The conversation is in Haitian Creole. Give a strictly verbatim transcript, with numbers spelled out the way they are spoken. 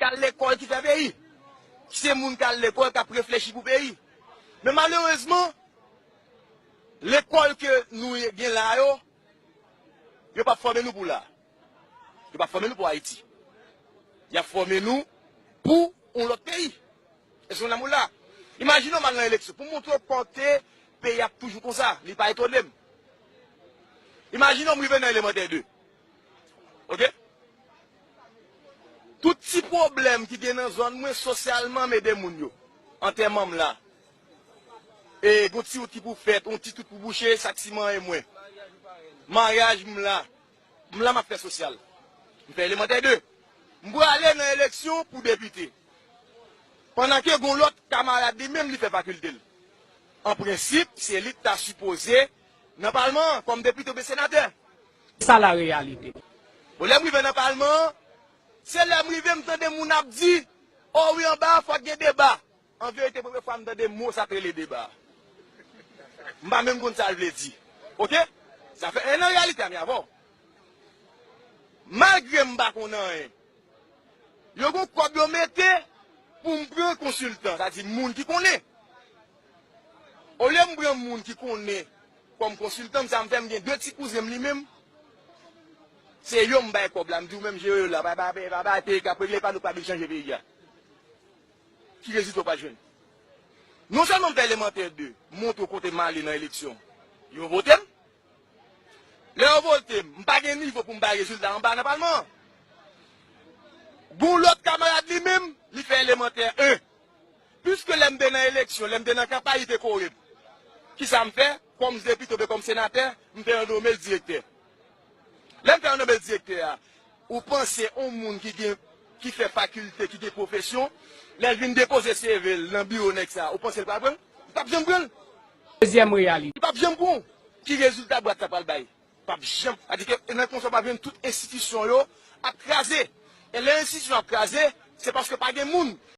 Al lekòl ki fè peyi. Se moun k al lekòl k ap reflechi pou peyi. Men malerezman, lekòl ke nou gen la yo, yo p ap fòme nou pou la. Yo p ap fòme nou pou Ayiti. Y ap fòme nou pou yon lòt peyi. Èske w nan moul la? Imajine w m al nan eleksyon. Pou m montre w kote peyi ap toujou konsa, li pa etone m. Imajine w m rive nan elemantè de. Oke? Tout ti pwoblèm ki gen nan zòn mwen sosyalman m ede moun yo. Antèman m la. E gon ti wout ki pou fèt, yon ti tout pou bouche, sak siman e mwen. Maryaj m la. M la m ap fè sosyal. M fè elemantè de. M prale nan eleksyon pou depite. Pandan ke gon lòt kamarad li menm li fè fakilte l. An prensip, se li ki ta sipoze nan palman an kòm depite oubyen senatè. Sa la reyalite. Bon, lè m rive nan palman an, se lè m rive m tande moun ap di, o wi, anba a fòk gen deba. An verite, premye fwa m tande mo sa k rele deba. M pa menm konn sa l vle di. Oke? Sa fè en an reyalite a mi avè w. Malgre m pa konn anyen, yo gon kòb yo mete pou m pran konsiltan, sa di moun ki konnen. Olye m pran moun ki konnen kòm konsiltan m, sa m fè m gen de ti kouzen m li menm. Se yo m bay kòb la, m di w menm jere yo la, pa bay peyi k ap regle pa nou k pa vin chanje peyi a. Ki rezilta w pa jwenn? Non sèlman m fè elemantè de, m montre w kote m ale nan eleksyon. Yo vote m. Lè yo vote m, m pa gen nivo pou m bay rezilta anba nan palman an. Gon lòt kamarad li menm, li fè elemantè en. Piske lè m te nan eleksyon, lè m te nan kanpay, li te kore m. Kisa m fè? Kòm depite oubyen kòm senatè, m fè yo nome l direktè. Lè m fè yo nome l direktè a, ou panse yon moun ki gen, ki fè fakilte, ki gen pwofesyon, lè l vin depoze C V l nan biwo nèg sa, ou panse l pral pran l? Li p ap janm pran l. Dezyèm reyalite. Li p ap janm pran l. Ki rezilta bwat sa pral bay? P ap janm. Sa di ke nan konsa w ap jwenn tout enstitisyon yo ap kraze. E lè enstitisyon ap kraze, se paske pa gen moun.